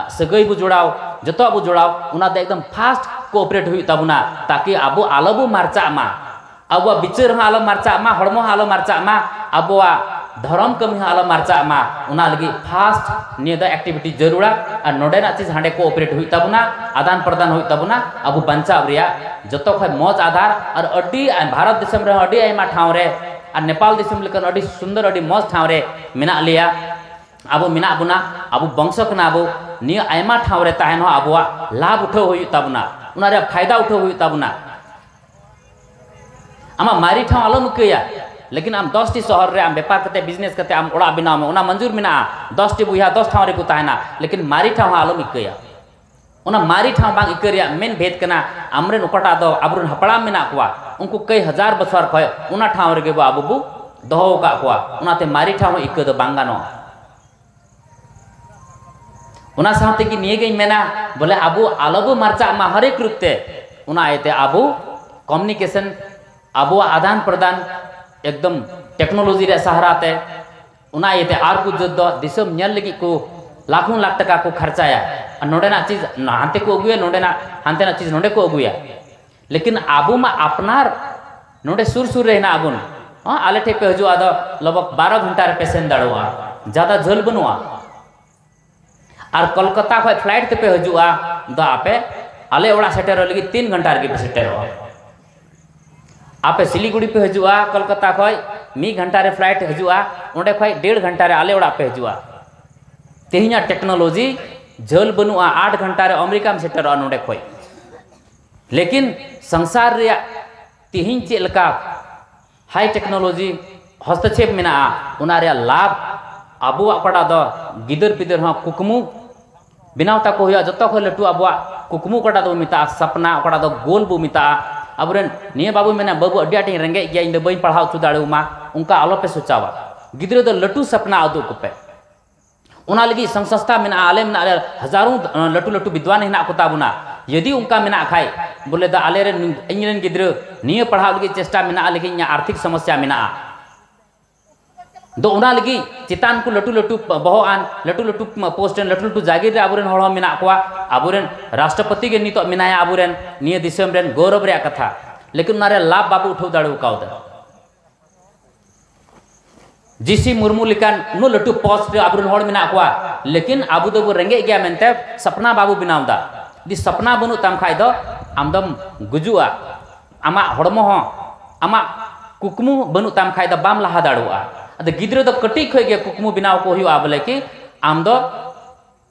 ᱥᱟᱹᱜᱟᱹᱭ ᱵᱚ ᱡᱚᱲᱟᱣ, ᱡᱚᱛᱚᱣᱟᱜ ᱵᱚ ᱡᱚᱲᱟᱣ, ᱚᱱᱟ ᱫᱚ ᱮᱠᱫᱚᱢ ᱯᱷᱟᱥᱴ ᱠᱳ ᱚᱯᱟᱨᱮᱴ ᱦᱩᱭᱩᱜ ᱛᱟᱵᱚᱱᱟ, ᱛᱟᱠᱤ ᱟᱵᱚ ᱟᱞᱚ ᱵᱚ ᱢᱟᱨᱪᱟᱜ ᱢᱟ, ᱟᱵᱚᱣᱟᱜ ᱵᱤᱪᱟᱹᱨ ᱦᱚᱸ ᱟᱞᱚ ᱢᱟᱨᱪᱟᱜ ᱢᱟ, ᱦᱚᱲᱢᱚ ᱦᱚᱸ ᱟᱞᱚ ᱢᱟᱨᱪᱟᱜ ᱢᱟ, ᱟᱵᱚᱣᱟᱜ ᱫᱷᱚᱨᱚᱢ ᱠᱟᱹᱢᱤ ᱦᱚᱸ ᱟᱞᱚ ᱢᱟᱨᱪᱟᱜ ᱢᱟ᱾ ᱚᱱᱟ ᱞᱟᱹᱜᱤᱫ ᱯᱷᱟᱥᱴ ᱱᱤᱭᱟᱹ ᱫᱚ ᱮᱠᱴᱤᱵᱷᱤᱴᱤ ᱡᱟᱹᱨᱩᱲᱟ, ᱟᱨ ᱱᱚᱰᱮᱱᱟᱜ ᱪᱤᱡᱽ ᱦᱟᱸᱰᱮ ᱠᱳ ᱚᱯᱟᱨᱮᱴ ᱦᱩᱭᱩᱜ ᱛᱟᱵᱚᱱᱟ, ᱟᱫᱟᱱ ᱯᱨᱚᱫᱟᱱ ᱦᱩᱭᱩᱜ ᱛᱟᱵᱚᱱᱟ, ᱟᱵᱚ ᱵᱟᱧᱪᱟᱣ ᱨᱮᱭᱟᱜ ᱡᱚᱛᱚ ᱠᱷᱚᱱ ᱢᱚᱡᱽ ᱟᱫᱷᱟᱨ᱾ ᱟᱨ ᱟᱹᱰᱤ ᱟᱭ-, ᱵᱷᱟᱨᱚᱛ ᱫᱤᱥᱚᱢ ᱨᱮᱦᱚᱸ ᱟᱹᱰᱤ ᱟᱭᱢᱟ ᱴᱷᱟᱶ ᱨᱮ, ᱟᱨ ᱱᱮᱯᱟᱞ ᱫᱤᱥᱚᱢ ᱞᱮᱠᱟᱱ ᱟᱹᱰᱤ ᱥᱩᱱᱫᱚᱨ, ᱟᱹᱰᱤ ᱢᱚᱡᱽ ᱴᱷᱟᱶ ᱨᱮ ᱢᱮᱱᱟᱜ ᱞᱮᱭᱟ, ᱟᱵᱚ ᱢᱮᱱᱟᱜ ᱵᱚᱱᱟ, ᱟᱵᱚ ᱵᱚᱝᱥᱚ ᱠᱟᱱᱟ ᱵᱚ, ᱱᱤᱭᱟᱹ ᱟᱭᱢᱟ ᱴᱷᱟᱶ ᱨᱮ ᱛᱟᱦᱮᱱ ᱦᱚᱸ ᱟᱵᱚᱣᱟᱜ ᱞᱟᱵᱷ ᱩᱴᱷᱟᱹᱣ ᱦᱩᱭᱩᱜ ᱛᱟᱵᱚᱱᱟ, ᱚᱱᱟ ᱨᱮᱭᱟᱜ ᱯᱷᱟᱭᱫᱟ ᱩᱴᱷᱟᱹᱣ ᱦᱩᱭᱩᱜ ᱛᱟᱵᱚᱱᱟ᱾ ᱟᱢᱟᱜ ᱢᱟᱨᱮ ᱴᱷᱟᱶ ᱟᱞᱚᱢ ᱤᱠᱟᱹᱭᱟ, ᱞᱮᱠᱤᱱ ᱟᱢ ᱫᱚᱥ ᱴᱤ ᱥᱚᱦᱚᱨ ᱨᱮ ᱟᱢ ᱵᱮᱯᱟᱨ ᱠᱟᱛᱮ, ᱵᱤᱡᱽᱱᱮᱥ ᱠᱟᱛᱮ ᱟᱢ ᱚᱲᱟᱜ ᱵᱮᱱᱟᱣ ᱢᱮ, ᱚᱱᱟ ᱢᱚᱧᱡᱩᱨ ᱢᱮᱱᱟᱜᱼᱟ, ᱫᱚᱥ ᱴᱤ ᱵᱚᱭᱦᱟ ᱫᱚᱥ ᱴᱷᱟᱶ ᱨᱮᱠᱚ ᱛᱟᱦᱮᱱᱟ, ᱞᱮᱠᱤᱱ ᱢᱟᱨᱮ ᱴᱷᱟᱶ ᱦᱚᱸ ᱟᱞᱚᱢ ᱤᱠᱟᱹᱭᱟ᱾ ᱚᱱᱟ ᱢᱟᱨᱮ ᱴᱷᱟᱶ ᱵᱟᱝ ᱤᱠᱟᱹ ᱨᱮᱭᱟᱜ ᱢᱮᱱ ᱵᱷᱮᱫ ᱠᱟᱱᱟ, ᱟᱢᱨᱮᱱ ᱚᱠᱟᱴᱟᱜ ᱫᱚ ᱟᱵᱚᱨᱮᱱ ᱦᱟᱯᱲᱟᱢ ᱢᱮᱱᱟᱜ ᱠᱚᱣᱟ, ᱩᱱᱠᱩ ᱠᱟᱹᱭ ᱦᱟᱡᱟᱨ ᱵᱚᱪᱷᱚᱨ ᱠᱷᱚᱱ ᱚᱱᱟ ᱴᱷᱟᱶ ᱨᱮᱜᱮ ᱵᱚ ᱟᱵᱚ ᱵᱚ ᱫᱚᱦᱚ ᱟᱠᱟᱫ ᱠᱚᱣᱟ, ᱚᱱᱟᱛᱮ ᱢᱟᱨᱮ ᱴᱷᱟᱶ ᱦᱚᱸ ᱤᱠᱟᱹ ᱫᱚ ᱵᱟᱝ ᱜᱟᱱᱚᱜᱼᱟ᱾ ᱚᱱᱟ ᱥᱟᱶᱛᱮ ᱜᱮ ᱱᱤᱭᱟᱹ ᱜᱤᱧ ᱢᱮᱱᱟ, ᱵᱚᱞᱮ ᱟᱵᱚ ᱟᱞᱚ ᱵᱚ ᱢᱟᱨᱪᱟᱜ ᱢᱟ ᱦᱟᱨᱮᱠ ᱨᱩᱯ ᱛᱮ᱾ ᱚᱱᱟ ᱤᱭᱟᱹᱛᱮ ᱟᱵᱚ communication, ᱟᱵᱚᱣᱟᱜ ᱟᱫᱟᱱ ᱯᱨᱚᱫᱟᱱ ᱮᱠᱫᱚᱢ technology ᱨᱮᱭᱟᱜ ᱥᱟᱦᱟᱨᱟ ᱛᱮ, ᱚᱱᱟ ᱤᱭᱟᱹᱛᱮ ᱟᱨ ᱠᱚ ᱡᱟᱹᱛ ᱫᱚ ᱫᱤᱥᱚᱢ ᱧᱮᱞ ᱞᱟᱹᱜᱤᱫ ᱠᱚ ᱞᱟᱠᱷᱚᱸ ᱞᱟᱠᱷ ᱴᱟᱠᱟ ᱠᱚ ᱠᱷᱚᱨᱪᱟᱭᱟ᱾ ᱟᱨ ᱱᱚᱰᱮᱱᱟᱜ ᱪᱤᱡᱽ ᱦᱟᱱᱛᱮ ᱠᱚ ᱟᱹᱜᱩᱭᱟ, ᱱᱚᱰᱮᱱᱟᱜ, ᱦᱟᱱᱛᱮᱱᱟᱜ ᱪᱤᱡᱽ ᱱᱚᱰᱮ ᱠᱚ ᱟᱹᱜᱩᱭᱟ᱾ ᱞᱮᱠᱤᱱ ᱟᱵᱚ ᱢᱟ ᱟᱯᱱᱟᱨ ᱱᱚᱰᱮ ᱥᱩᱨ ᱥᱩᱨ ᱨᱮ ᱦᱮᱱᱟᱜ ᱵᱚᱱ᱾ ᱦᱚᱸ, ᱟᱞᱮ ᱴᱷᱮᱡ ᱯᱮ ᱦᱤᱡᱩᱜᱼᱟ, ᱟᱫᱚ ᱞᱚᱜᱵᱷᱚᱜ ᱵᱟᱨᱚ ᱜᱷᱚᱱᱴᱟ ᱨᱮ ᱯᱮ ᱥᱮᱱ ᱫᱟᱲᱮᱭᱟᱜᱼᱟ, ᱡᱟᱫᱟ ᱡᱷᱟᱹᱞ ᱵᱟᱹᱱᱩᱜᱼᱟ᱾ ᱟᱨ ᱠᱳᱞᱠᱟᱛᱟ ᱠᱷᱚᱡ flight ᱛᱮᱯᱮ ᱦᱤᱡᱩᱜᱼᱟ, ᱫᱚ ᱟᱯᱮ ᱟᱞᱮ ᱚᱲᱟᱜ ᱥᱮᱴᱮᱨᱚᱜ ᱞᱟᱹᱜᱤᱫ ᱛᱤᱱ ᱜᱷᱚᱱᱴᱟ ᱨᱮᱜᱮ ᱯᱮ ᱥᱮᱴᱮᱨᱚᱜᱼᱟ᱾ ᱟᱯᱮ ᱥᱤᱞᱤᱜᱩᱲᱤ ᱯᱮ ᱦᱤᱡᱩᱜᱼᱟ ᱠᱳᱞᱠᱟᱛᱟ ᱠᱷᱚᱡ, ᱢᱤᱫ ᱜᱷᱚᱱᱴᱟ ᱨᱮ flight ᱦᱤᱡᱩᱜᱼᱟ, ᱚᱸᱰᱮ ᱠᱷᱚᱡ ᱰᱮᱲ ᱜᱷᱚᱱᱴᱟ ᱨᱮ ᱟᱞᱮ ᱚᱲᱟᱜ ᱯᱮ ᱦᱤᱡᱩᱜᱼᱟ᱾ ᱛᱮᱦᱮᱧᱟᱜ technology ᱡᱷᱟᱹᱞ ᱵᱟᱹᱱᱩᱜᱼᱟ, ᱟᱴ ᱜᱷᱚᱱᱴᱟ ᱨᱮ ᱟᱢᱮᱨᱤᱠᱟᱢ ᱥᱮᱴᱮᱨᱚᱜᱼᱟ ᱱᱚᱸᱰᱮ ᱠᱷᱚᱡ᱾ ᱞᱮᱠᱤᱱ ᱥᱚᱝᱥᱟᱨ ᱨᱮᱭᱟᱜ ᱛᱮᱦᱮᱧ ᱪᱮᱫ ᱞᱮᱠᱟ high technology ᱦᱚᱥᱛᱚᱠᱷᱮᱯ ᱢᱮᱱᱟᱜᱼᱟ, ᱚᱱᱟ ᱨᱮᱭᱟᱜ ᱞᱟᱵᱷ ᱟᱵᱚᱣᱟᱜ ᱚᱠᱟᱴᱟᱜ ᱫᱚ ᱜᱤᱫᱟᱹᱨ ᱯᱤᱫᱟᱹᱨ ᱦᱚᱸ ᱠᱩᱠᱢᱩ ᱵᱮᱱᱟᱣ ᱛᱟᱠᱚ ᱦᱩᱭᱩᱜᱼᱟ᱾ ᱡᱚᱛᱚ ᱠᱷᱚᱱ ᱞᱟᱹᱴᱩ ᱟᱵᱚᱣᱟᱜ ᱠᱩᱠᱢᱩ ᱚᱠᱟᱴᱟᱜ ᱫᱚ ᱢᱮᱛᱟᱜᱼᱟ ᱥᱟᱯᱱᱟ, ᱚᱠᱟᱴᱟᱜ ᱫᱚ ᱜᱳᱞ ᱵᱚ ᱢᱮᱛᱟᱜᱼᱟ᱾ ᱟᱵᱚᱨᱮᱱ ᱱᱤᱭᱟᱹ ᱵᱟᱵᱚ ᱢᱮᱱᱟ, "ᱵᱟᱹᱵᱩ, ᱟᱹᱰᱤ ᱟᱸᱴᱤᱧ ᱨᱮᱸᱜᱮᱡ ᱜᱮᱭᱟ, ᱤᱧ ᱫᱚ ᱵᱟᱹᱧ ᱯᱟᱲᱦᱟᱣ ᱦᱚᱪᱚ ᱫᱟᱲᱮᱣᱟᱢᱟ", ᱚᱱᱠᱟ ᱟᱞᱚᱯᱮ ᱥᱚᱪᱟᱣᱟ᱾ ᱜᱤᱫᱽᱨᱟᱹ ᱫᱚ ᱞᱟᱹᱴᱩ ᱥᱟᱯᱱᱟ ᱩᱫᱩᱜ ᱠᱚᱯᱮ᱾ ᱚᱱᱟ ᱞᱟᱹᱜᱤᱫ ᱥᱚᱝᱥᱛᱷᱟ ᱢᱮᱱᱟᱜᱼᱟ, ᱟᱞᱮ ᱢᱮᱱᱟᱜ ᱞᱮᱭᱟ, ᱦᱟᱡᱟᱨᱚ ᱞᱟᱹᱴᱩ ᱞᱟᱹᱴᱩ ᱵᱤᱫᱽᱣᱟᱱ ᱦᱮᱱᱟᱜ ᱠᱚ ᱛᱟᱵᱚᱱᱟ᱾ ᱡᱩᱫᱤ ᱚᱱᱠᱟ ᱢᱮᱱᱟᱜ ᱠᱷᱟᱡ, ᱵᱚᱞᱮ ᱫᱚ ᱟᱞᱮ ᱨᱮᱱ, ᱤᱧ ᱨᱮᱱ ᱜᱤᱫᱽᱨᱟᱹ ᱱᱤᱭᱟᱹ ᱯᱟᱲᱦᱟᱣ ᱞᱟᱹᱜᱤᱫ ᱪᱮᱥᱴᱟ ᱢᱮᱱᱟᱜᱼᱟ, ᱞᱮᱠᱤᱱ ᱤᱧᱟᱹᱜ ᱟᱨᱛᱷᱤᱠ ᱥᱚᱢᱚᱥᱥᱟ ᱢᱮᱱᱟᱜᱼᱟ, ᱫᱚ ᱚᱱᱟ ᱞᱟᱹᱜᱤᱫ ᱪᱮᱛᱟᱱ ᱠᱚ ᱞᱟᱹᱴᱩ ᱞᱟᱹᱴᱩ ᱵᱚᱦᱚᱜ ᱟᱱ, ᱞᱟᱹᱴᱩ ᱞᱟᱹᱴᱩ post ᱨᱮᱱ, ᱞᱟᱹᱴᱩ ᱞᱟᱹᱴᱩ ᱡᱟᱜᱤᱨ ᱨᱮ ᱟᱵᱚᱨᱮᱱ ᱦᱚᱲ ᱦᱚᱸ ᱢᱮᱱᱟᱜ ᱠᱚᱣᱟ᱾ ᱟᱵᱚᱨᱮᱱ ᱨᱟᱥᱴᱨᱚᱯᱚᱛᱤ ᱜᱮ ᱱᱤᱛᱚᱜ ᱢᱮᱱᱟᱭᱟ, ᱟᱵᱚᱨᱮᱱ ᱱᱤᱭᱟᱹ ᱫᱤᱥᱚᱢ ᱨᱮᱱ ᱜᱚᱨᱚᱵᱽ ᱨᱮᱭᱟᱜ ᱠᱟᱛᱷᱟ, ᱞᱮᱠᱤᱱ ᱚᱱᱟ ᱨᱮ ᱞᱟᱵᱷ ᱵᱟᱵᱚ ᱩᱴᱷᱟᱹᱣ ᱫᱟᱲᱮ ᱠᱟᱣᱫᱟ᱾ ᱡᱤ ᱥᱤ ᱢᱩᱨᱢᱩ ᱞᱮᱠᱟᱱ ᱩᱱᱟᱹᱜ ᱞᱟᱹᱴᱩ post ᱨᱮ ᱟᱵᱚᱨᱮᱱ ᱦᱚᱲ ᱢᱮᱱᱟᱜ ᱠᱚᱣᱟ, ᱞᱮᱠᱤᱱ ᱟᱵᱚ ᱫᱚᱵᱚ ᱨᱮᱸᱜᱮᱡ ᱜᱮᱭᱟ ᱢᱮᱱᱛᱮ ᱥᱟᱯᱱᱟ ᱵᱟᱵᱚ ᱵᱮᱱᱟᱣ ᱮᱫᱟ᱾ ᱡᱩᱫᱤ ᱥᱟᱯᱱᱟ ᱵᱟᱹᱱᱩᱜ ᱛᱟᱢ ᱠᱷᱟᱡ ᱫᱚ ᱟᱢ ᱫᱚᱢ ᱜᱩᱡᱩᱜᱼᱟ᱾ ᱟᱢᱟᱜ ᱦᱚᱲᱢᱚ ᱦᱚᱸ, ᱟᱢᱟᱜ ᱠᱩᱠᱢᱩ ᱵᱟᱹᱱᱩᱜ ᱛᱟᱢ ᱠᱷᱟᱡ ᱫᱚ ᱵᱟᱢ ᱞᱟᱦᱟ ᱫᱟᱲᱮᱭᱟᱜᱼᱟ᱾ ᱟᱫᱚ ᱜᱤᱫᱽᱨᱟᱹ ᱫᱚ ᱠᱟᱹᱴᱤᱡ ᱠᱷᱚᱡ ᱜᱮ ᱠᱩᱠᱢᱩ ᱵᱮᱱᱟᱣ ᱠᱚ ᱦᱩᱭᱩᱜᱼᱟ, ᱵᱚᱞᱮ ᱠᱤ ᱟᱢ ᱫᱚ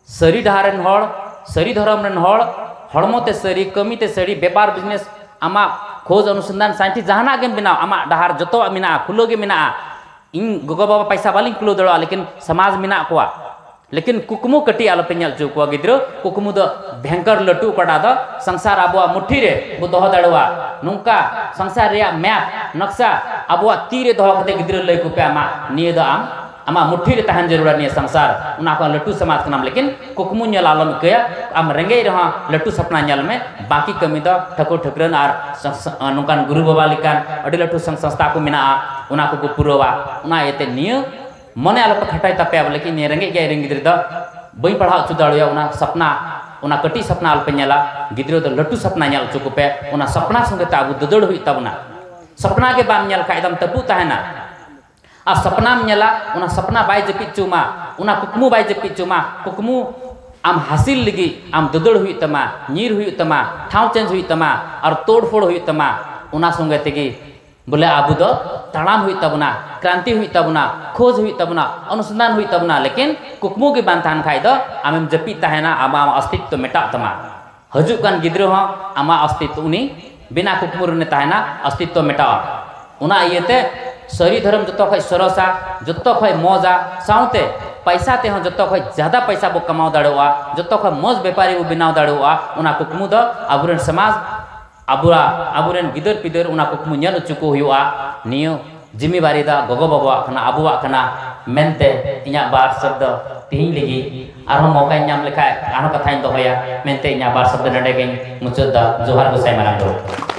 ᱥᱟᱹᱨᱤ ᱰᱟᱦᱟᱨ ᱨᱮᱱ ᱦᱚᱲ, ᱥᱟᱹᱨᱤ ᱫᱷᱚᱨᱚᱢ ᱨᱮᱱ ᱦᱚᱲ, ᱦᱚᱲᱢᱚ ᱛᱮ ᱥᱟᱹᱨᱤ, ᱠᱟᱹᱢᱤ ᱛᱮ ᱥᱟᱹᱨᱤ, ᱵᱮᱯᱟᱨ business, ᱟᱢᱟᱜ ᱠᱷᱳᱡᱽ ᱚᱱᱩᱥᱚᱱᱫᱷᱟᱱ, scientist ᱡᱟᱦᱟᱱᱟᱜ ᱜᱮᱢ ᱵᱮᱱᱟᱣ, ᱟᱢᱟᱜ ᱰᱟᱦᱟᱨ ᱡᱚᱛᱚᱣᱟᱜ ᱢᱮᱱᱟᱜᱼᱟ, ᱠᱷᱩᱞᱟᱹᱣ ᱜᱮ ᱢᱮᱱᱟᱜᱼᱟ᱾ ᱤᱧ ᱜᱚᱜᱚ ᱵᱟᱵᱟ ᱯᱟᱭᱥᱟ ᱵᱟᱹᱞᱤᱧ ᱠᱷᱩᱞᱟᱹᱣ ᱫᱟᱲᱮᱭᱟᱜᱼᱟ, ᱞᱮᱠᱤᱱ ᱥᱚᱢᱟᱡᱽ ᱢᱮᱱᱟᱜ ᱠᱚᱣᱟ᱾ ᱞᱮᱠᱤᱱ ᱠᱩᱠᱢᱩ ᱠᱟᱹᱴᱤᱡ ᱟᱞᱚᱯᱮ ᱧᱮᱞ ᱦᱚᱪᱚ ᱠᱚᱣᱟ ᱜᱤᱫᱽᱨᱟᱹ, ᱠᱩᱠᱢᱩ ᱫᱚ ᱵᱷᱮᱝᱠᱟᱨ ᱞᱟᱹᱴᱩ ᱚᱠᱟᱴᱟᱜ ᱫᱚ ᱥᱚᱝᱥᱟᱨ ᱟᱵᱚᱣᱟᱜ ᱢᱩᱴᱷᱤ ᱨᱮ ᱵᱚ ᱫᱚᱦᱚ ᱫᱟᱲᱮᱭᱟᱜᱼᱟ᱾ ᱱᱚᱝᱠᱟ ᱥᱚᱝᱥᱟᱨ ᱨᱮᱭᱟᱜ map, ᱱᱚᱠᱥᱟ ᱟᱵᱚᱣᱟᱜ ᱛᱤ ᱨᱮ ᱫᱚᱦᱚ ᱠᱟᱛᱮ ᱜᱤᱫᱽᱨᱟᱹ ᱞᱟᱹᱭ ᱠᱚᱯᱮ, ᱟᱢᱟᱜ ᱱᱤᱭᱟᱹ ᱫᱚ ᱟᱢ ᱟᱢᱟᱜ ᱢᱩᱴᱷᱤ ᱨᱮ ᱛᱟᱦᱮᱱ ᱡᱟᱹᱨᱩᱲᱟ ᱱᱤᱭᱟᱹ ᱥᱚᱝᱥᱟᱨ᱾ ᱚᱱᱟ ᱠᱷᱚᱱ ᱞᱟᱹᱴᱩ ᱥᱚᱢᱟᱡᱽ ᱠᱟᱱᱟᱢ, ᱞᱮᱠᱤᱱ ᱠᱩᱠᱢᱩ ᱧᱮᱞ ᱟᱞᱚᱢ ᱤᱠᱟᱹᱭᱟ᱾ ᱟᱢ ᱨᱮᱸᱜᱮᱡ ᱨᱮᱦᱚᱸ ᱞᱟᱹᱴᱩ ᱥᱟᱯᱱᱟ ᱧᱮᱞ ᱢᱮ, ᱵᱟᱹᱠᱤ ᱠᱟᱹᱢᱤ ᱫᱚ ᱴᱷᱟᱹᱠᱩᱨ ᱴᱷᱟᱹᱠᱨᱟᱹᱱ ᱟᱨ ᱥᱚᱝ-, ᱥᱚᱝ-, ᱱᱚᱝᱠᱟᱱ ᱜᱩᱨᱩ ᱵᱟᱵᱟ ᱞᱮᱠᱟᱱ ᱟᱹᱰᱤ ᱞᱟᱹᱴᱩ ᱥᱚᱝ-, ᱥᱚᱝᱥᱛᱷᱟ ᱠᱚ ᱢᱮᱱᱟᱜᱼᱟ, ᱚᱱᱟ ᱠᱚᱠᱚ ᱯᱩᱨᱟᱹᱣᱟ᱾ ᱚᱱᱟ ᱤᱭᱟᱹᱛᱮ ᱱᱤᱭᱟᱹ ᱢᱚᱱᱮ ᱟᱞᱚᱯᱮ ᱠᱷᱟᱴᱟᱭ ᱛᱟᱯᱮᱭᱟ, ᱵᱚᱞᱮ ᱠᱤ ᱱᱤᱭᱟᱹ ᱨᱮᱸᱜᱮᱡ ᱜᱮᱭᱟᱭ ᱨᱮᱱ ᱜᱤᱫᱽᱨᱟᱹ ᱫᱚ ᱵᱟᱹᱧ ᱯᱟᱲᱦᱟᱣ ᱦᱚᱪᱚ ᱫᱟᱲᱮᱣᱟᱭᱟ, ᱚᱱᱟ ᱥᱟᱯᱱᱟ, ᱚᱱᱟ ᱠᱟᱹᱴᱤᱡ ᱥᱟᱯᱱᱟ ᱟᱞᱚᱯᱮ ᱧᱮᱞᱟ, ᱜᱤᱫᱽᱨᱟᱹ ᱫᱚ ᱞᱟᱹᱴᱩ ᱥᱟᱯᱱᱟ ᱧᱮᱞ ᱦᱚᱪᱚ ᱠᱚᱯᱮ᱾ ᱚᱱᱟ ᱥᱟᱯᱱᱟ ᱥᱚᱸᱜᱮ ᱛᱮ ᱟᱵᱚ ᱫᱟᱹᱫᱟᱹᱲ ᱦᱩᱭᱩᱜ ᱛᱟᱵᱚᱱᱟ᱾ ᱥᱟᱯᱱᱟ ᱜᱮ ᱵᱟᱢ ᱧᱮᱞ ᱠᱷᱟᱡ ᱫᱚᱢ ᱛᱟᱹᱯᱩᱜ ᱛᱟᱦᱮᱱᱟ᱾ ᱟᱨ ᱥᱟᱯᱱᱟᱢ ᱧᱮᱞᱟ, ᱚᱱᱟ ᱥᱟᱯᱱᱟ ᱵᱟᱭ ᱡᱟᱹᱯᱤᱫ ᱦᱚᱪᱚ ᱟᱢᱟ, ᱚᱱᱟ ᱠᱩᱠᱢᱩ ᱵᱟᱭ ᱡᱟᱹᱯᱤᱫ ᱦᱚᱪᱚ ᱟᱢᱟ᱾ ᱠᱩᱠᱢᱩ ᱟᱢ ᱦᱟᱥᱤᱞ ᱞᱟᱹᱜᱤᱫ ᱟᱢ ᱫᱟᱹᱫᱟᱹᱲ ᱦᱩᱭᱩᱜ ᱛᱟᱢᱟ, ᱧᱤᱨ ᱦᱩᱭᱩᱜ ᱛᱟᱢᱟ, ᱴᱷᱟᱶ change ᱦᱩᱭᱩᱜ ᱛᱟᱢᱟ, ᱟᱨ ᱛᱳᱲ ᱯᱷᱳᱲ ᱦᱩᱭᱩᱜ ᱛᱟᱢᱟ᱾ ᱚᱱᱟ ᱥᱚᱸᱜᱮ ᱛᱮᱜᱮ ᱵᱚᱞᱮ ᱟᱵᱚ ᱫᱚ ᱛᱟᱲᱟᱢ ᱦᱩᱭᱩᱜ ᱛᱟᱵᱚᱱᱟ, ᱠᱨᱟᱱᱛᱤ ᱦᱩᱭᱩᱜ ᱛᱟᱵᱚᱱᱟ, ᱠᱷᱳᱡᱽ ᱦᱩᱭᱩᱜ ᱛᱟᱵᱚᱱᱟ, ᱚᱱᱩᱥᱚᱱᱫᱷᱟᱱ ᱦᱩᱭᱩᱜ ᱛᱟᱵᱚᱱᱟ᱾ ᱞᱮᱠᱤᱱ ᱠᱩᱠᱢᱩ ᱜᱮ ᱵᱟᱝ ᱛᱟᱦᱮᱱ ᱠᱷᱟᱡ ᱫᱚ ᱟᱢᱮᱢ ᱡᱟᱹᱯᱤᱫ ᱛᱟᱦᱮᱱᱟ, ᱟᱢᱟᱜ ᱚᱥᱛᱤᱛᱛᱚ ᱢᱮᱴᱟᱜ ᱛᱟᱢᱟ᱾ ᱦᱤᱡᱩᱜ ᱠᱟᱱ ᱜᱤᱫᱽᱨᱟᱹ ᱦᱚᱸ ᱟᱢᱟᱜ ᱚᱥᱛᱤᱛᱛᱚ, ᱩᱱᱤ ᱵᱤᱱᱟ ᱠᱩᱠᱢᱩ ᱨᱮ ᱛᱟᱦᱮᱱᱟ, ᱚᱥᱛᱤᱛᱛᱚ ᱢᱮᱴᱟᱜᱼᱟ᱾ ᱚᱱᱟ ᱤᱭᱟᱹᱛᱮ ᱥᱟᱹᱨᱤ ᱫᱷᱚᱨᱚᱢ ᱡᱚᱛᱚ ᱠᱷᱚᱡ ᱥᱚᱨᱚᱥᱟ, ᱡᱚᱛᱚ ᱠᱷᱚᱡ ᱢᱚᱡᱟ, ᱥᱟᱶᱛᱮ ᱯᱟᱭᱥᱟ ᱛᱮᱦᱚᱸ ᱡᱚᱛᱚ ᱠᱷᱚᱡ ᱡᱟᱫᱟ ᱯᱟᱭᱥᱟ ᱵᱚ ᱠᱟᱢᱟᱣ ᱫᱟᱲᱮᱭᱟᱜᱼᱟ, ᱡᱚᱛᱚ ᱠᱷᱚᱡ ᱢᱚᱡᱽ ᱵᱮᱯᱟᱨᱤ ᱵᱚ ᱵᱮᱱᱟᱣ ᱫᱟᱲᱮᱭᱟᱜᱼᱟ᱾ ᱚᱱᱟ ᱠᱩᱠᱢᱩ ᱫᱚ ᱟᱵᱚᱨᱮᱱ ᱥᱚᱢᱟᱡᱽ, ᱟᱵᱚᱣᱟᱜ, ᱟᱵᱚᱨᱮᱱ ᱜᱤᱫᱟᱹᱨ ᱯᱤᱫᱟᱹᱨ ᱚᱱᱟ ᱠᱩᱠᱢᱩ ᱧᱮᱞ ᱦᱚᱪᱚ ᱠᱚ ᱦᱩᱭᱩᱜᱼᱟ᱾ ᱱᱤᱭᱟᱹ ᱡᱤᱢᱢᱮᱣᱟᱨᱤ ᱫᱚ ᱜᱚᱜᱚ ᱵᱟᱵᱟᱣᱟᱜ ᱠᱟᱱᱟ, ᱟᱵᱚᱣᱟᱜ ᱠᱟᱱᱟ ᱢᱮᱱᱛᱮ ᱤᱧᱟᱹᱜ ᱵᱟᱨ ᱥᱚᱵᱫᱚ ᱛᱤᱦᱤᱧ ᱞᱟᱹᱜᱤᱫ, ᱟᱨᱦᱚᱸ ᱢᱚᱠᱟᱧ ᱧᱟᱢ ᱞᱮᱠᱷᱟᱡ ᱟᱨᱦᱚᱸ ᱠᱟᱛᱷᱟᱧ ᱫᱚᱦᱚᱭᱟ ᱢᱮᱱᱛᱮ ᱤᱧᱟᱹᱜ ᱵᱟᱨ ᱥᱚᱵᱫᱚ ᱱᱚᱰᱮ ᱜᱤᱧ ᱢᱩᱪᱟᱹᱫ ᱫᱟ᱾ ᱡᱚᱦᱟᱨ ᱜᱚᱸᱥᱟᱭ ᱢᱟᱨᱟᱝ ᱵᱩᱨᱩ᱾